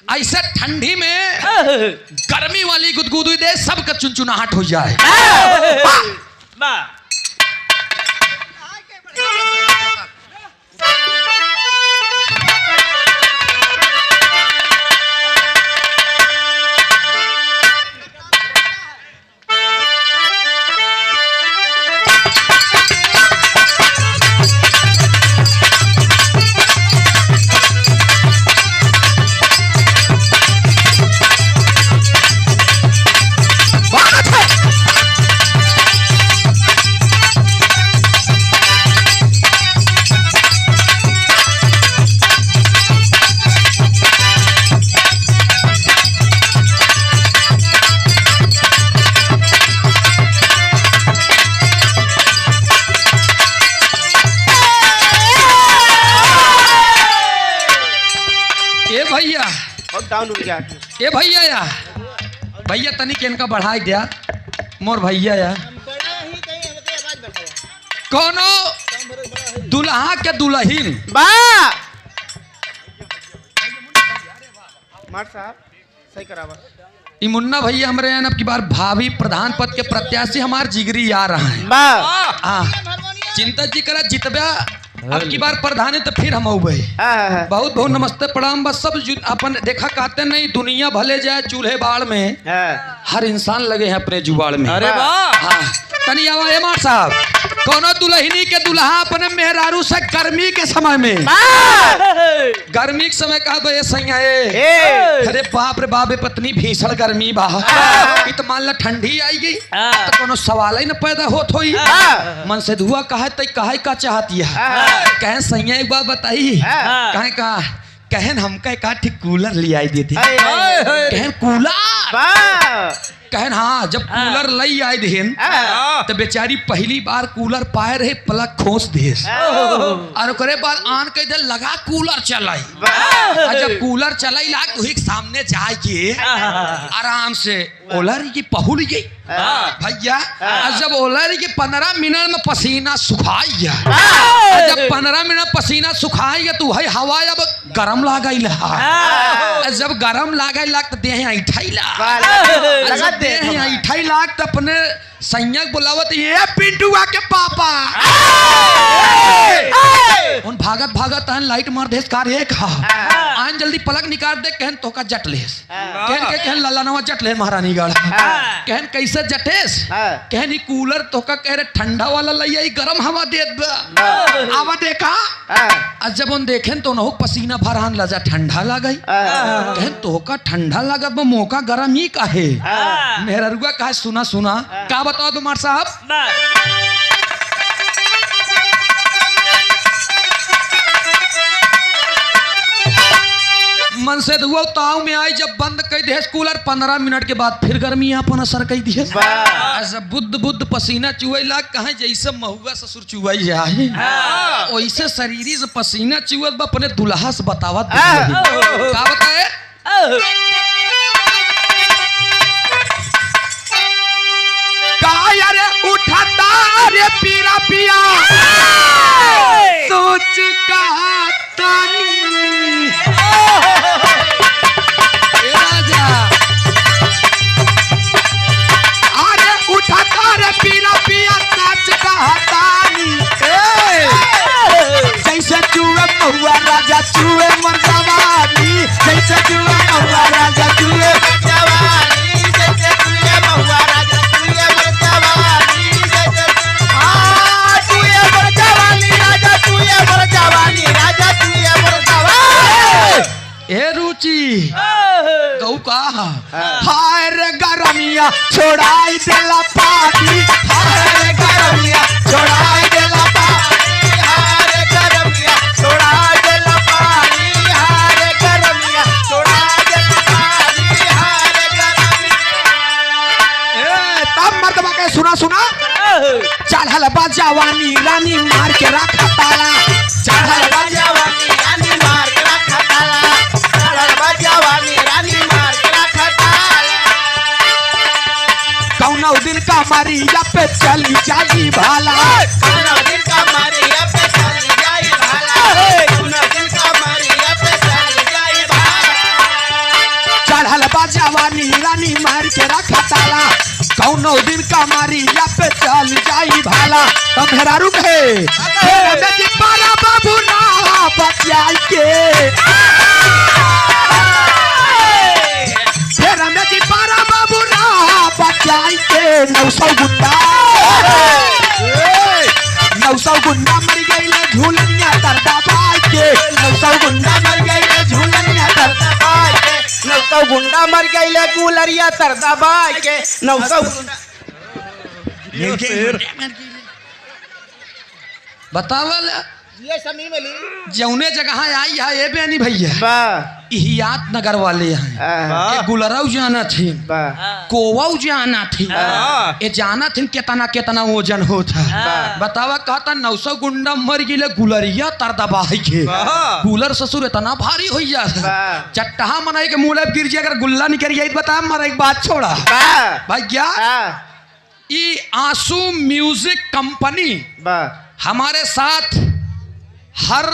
ऐसे ठंडी में गर्मी वाली गुदगुदी दे, सबका चुनचुनाहट हो जाए। वाह। बहुत है। ए भैया, और डाउन हो गया। ए भैया या भैया, तनी के इनका बढ़ाई दिया मोर भैया या। कोनो दुल्हा के दुल्हीन बा मार साहब सही करावा। ई मुन्ना भैया हमरे हैं, अब की बार भावी प्रधान पद के प्रत्याशी हमार जिगरी आ रहा है। बा हाँ, चिंता जी करा जितबा अब की बार प्रधान है तो फिर हम अबे। हाँ हाँ हाँ। बहुत बहुत नमस्ते प्रणाम। बस सब अपन देखा कहते नहीं, दुनिया भले जाए चूल्हे बाड़ में, हाँ। हर इंसान लगे हैं अपने जुबाड़ में। अरे वाह। हाँ, तनी आवा ए मार साहब। कोनो दुल्हनी के दुल्हा अपने मेहरारू से गर्मी के समय में, गर्मी के समय कहा बे सैया ए, ए अरे बाप रे बाप, ए पत्नी भीषण गर्मी बा, ई तो मान ला ठंडी आई गई हाँ। तो कोनो सवाल ही न पैदा होत होई। हाँ। मन से धुआ कहे तई कहे का चाहती है? हाँ। कहे सैया एक बात बताई। हाँ। कहे का कहन हमका का ठीक कूलर ले आई देती। अरे, अरे, कहन कूलर? बा कहन हाँ। जब कूलर लई आई देहन हाँ। तो बेचारी पहली बार कूलर पाए रहे, पलक खोस देस और ओकरे बाद आन के इधर लगा कूलर चलाई। बा और जब कूलर चलाई ला तो एक सामने जाए के आराम से ओलर की पहुल गई भैया। और जब ओलर की 15 मिनट में पसीना सुखाई गया। और जब 15 मिनट पसीना सुखाई गया तो वही हवा अब गरम लागई ला। और जब गरम लागई ला तो देह ऐठाई ला। बा और लगा जब दे देह ऐठाई लाग तो अपने सैया के बुलावत, ये पिंटुआ के पापा। उन भागत भागत हन लाइट मार देस कार एक हा आन जल्दी पलक निकाल दे। कहन तोका जट लेस। कहन के कहन लाला नवा जट ले महारानी गढ़। कहन कैसे जटेस? कहन ई कूलर तोका कह रहे ठंडा वाला लई आई, गरम हवा देत बा, आवा देखा। और जब उन देखेन तो नहो पसीना भरान लजा ठंडा लागई। कहन तोका ठंडा लागत बा, मौका गरम ही काहे? मेहररुआ कहे सुना सुना का बताओ तुम्हार साहब। मन से दुआ ताव में आई, जब बंद कर दिए कूलर 15 मिनट के बाद फिर गर्मी अपन असर कर दिए। ऐसा बुद्ध बुद्ध पसीना चुआई लाग, कहे जैसे महुआ ससुर चुआई जाए वैसे शरीरी से पसीना चुअत बा। अपने दुल्हा से बतावत का बताए? का यारे उठाता रे पीरा पिया सोच का तानी। ए राजा, अरे उठाता रे पीरा पिया नाच का तानी। ए जैसे चूहे महुआ राजा चूहे मर जवानी, जैसे चूहे महुआ राजा चूहे जवानी जैसे तुझे महुआ राजा तुझे मर जवानी जैसे आ तुझे मर जवानी राजा तुझे मर जवानी राजा तुझे मर जवानी। ए रुचि गौ का हाय रे गरमिया छोड़ाई देला पानी, हाय रे गरमिया छोड़ाई देला पानी, हारे गरमिया छोड़ा देला पानी, हारे गरमिया छोड़ा देला पानी, हारे गरमिया। ए तब मर्दबा के सुना सुना चढ़ल बा जवानी रानी मार के रखा ताला, चढ़ल बा जवानी रानी मार के रखा ताला, चढ़ल बा जवानी रानी मार के रखा ताला। कौनो दिन का मरिया पे चली जाई भाला, कौनो दिन का मारिया पे चली जाई भाला, कौनो दिन का मारिया पे चली जाई भाला। जवानी रानी मार के रखा ताला, कौनो दिन का मारी या पे चल जाई भाला। तब मेहरारू कहे फेर में जी पारा बाबू ना बचाई के, फेर में जी पारा बाबू ना बचाई के। 900 गुंडा, 900 गुंडा मर गई झूलनिया तरदा पाई के, 900 गुंडा मर गई झूलनिया तरदा बाई के 900 गुंडा मर गई गुलरिया तरदा बाई के 900 बतावल ये समी मिली जौने जगह आई है ए बेनी भैया बा इहियात नगर वाले हैं, ये गुलरऊ जाना थी, बा कोवऊ जाना थी, ये जाना थी केतना केतना वजन होता। बतावा कहता 900 गुंडा मर गिले गुलरिया तर दबाई के, गुलर ससुर इतना भारी हो जाता, चट्टहा मनाई के मुंह गिर जाए अगर गुल्ला निकल जाए बता मरे एक बात छोड़ा बा भाई क्या। ई आंसू म्यूजिक कंपनी बा हमारे साथ हर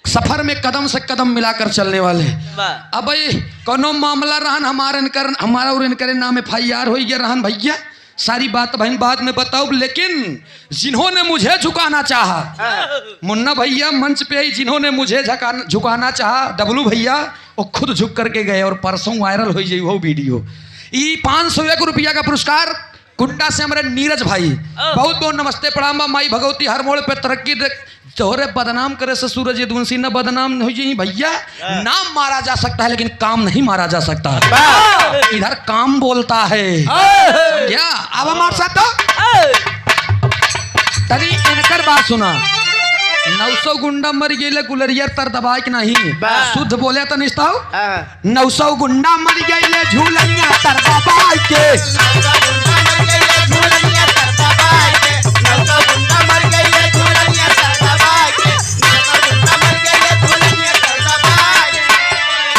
सफर में कदम से कदम मिलाकर चलने वाले। अब भाई कोनो मामला रहन हमारे इनकर हमारा और इनकर नाम एफ I R हो गया रहन भैया, सारी बात बहन बाद में बताओ, लेकिन जिन्होंने मुझे झुकाना चाहा, मुन्ना भैया मंच पे आई, जिन्होंने मुझे झुकाना चाहा डब्लू भैया, वो खुद झुक करके गए और परसों वायरल हो गई वो वीडियो। ई 501 रुपया का पुरस्कार कुंडा से हमारे नीरज भाई, बहुत बहुत नमस्ते प्रणाम माई भगवती हर मोड़ पे तरक्की दे। तोहरे बदनाम करे से सूरज यदुवंशी न बदनाम हो जी भैया, नाम मारा जा सकता है लेकिन काम नहीं मारा जा सकता, इधर काम बोलता है क्या। अब हमारे साथ तो तनी इनकर बात सुना, 900 गुंडा मर गए गुलरिया तर दबाए के नहीं, शुद्ध बोले तो निस्ताओ। 900 गुंडा मर गए झूलनिया तर दबाए के,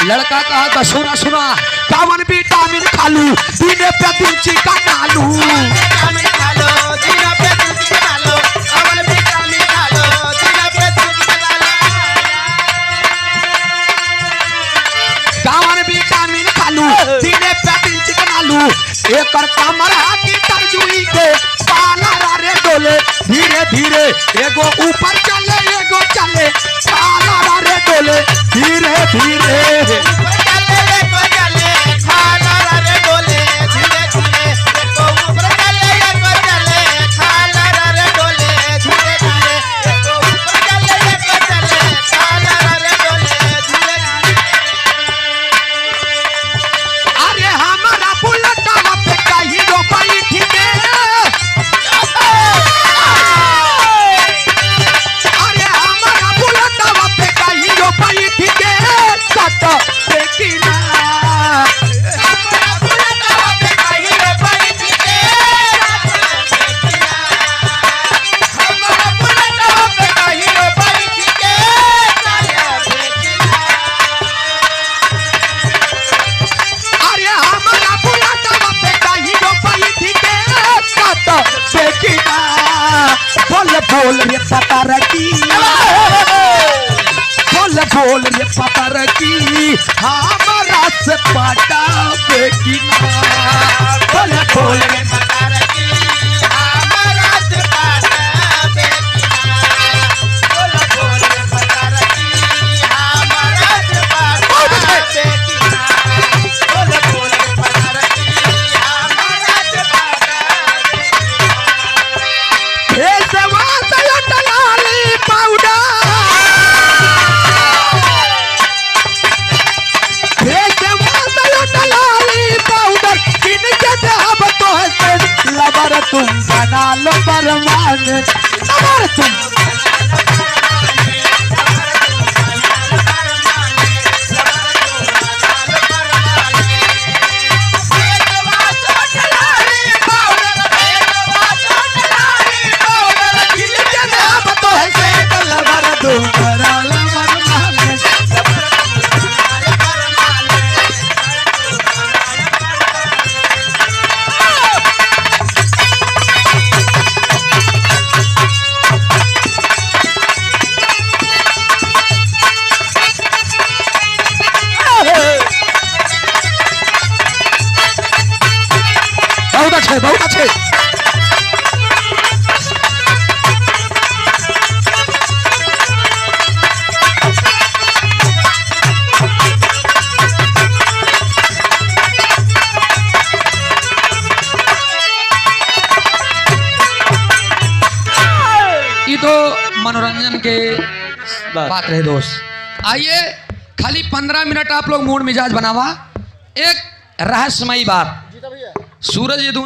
लड़का कहा था सुना सुना कावन विटामिन खालू दिने पे दिन चिकन आलू, कावन विटामिन खालू दिने पे दिन चिकन आलू, एकर कमरा की तरजुई के पाला रे डोले धीरे धीरे, एगो ऊपर चले एगो चले पाला रे डोले धीरे धीरे। अरे हमारा बुलेटवा पे कहीं रो बैठ के, अरे हमारा बुलेटवा पे कहीं रो बैठ के कट देखिना, अरे हमारा बुलेटवा पे कहीं रो बैठ के कट देखिना, बोल बोल रे पता रखी, बोल बोल रे पता रखी हमारा से पाटा देखिना, बोल बोल रे लबर तुम बना लो परमान, लबर तुम लबर तुम बना लो परमान। के बात रहे दोस्त। आइए खाली 15 मिनट आप लोग मूड मिजाज बनावा। एक रहस्यमयी बात, सूरज यदु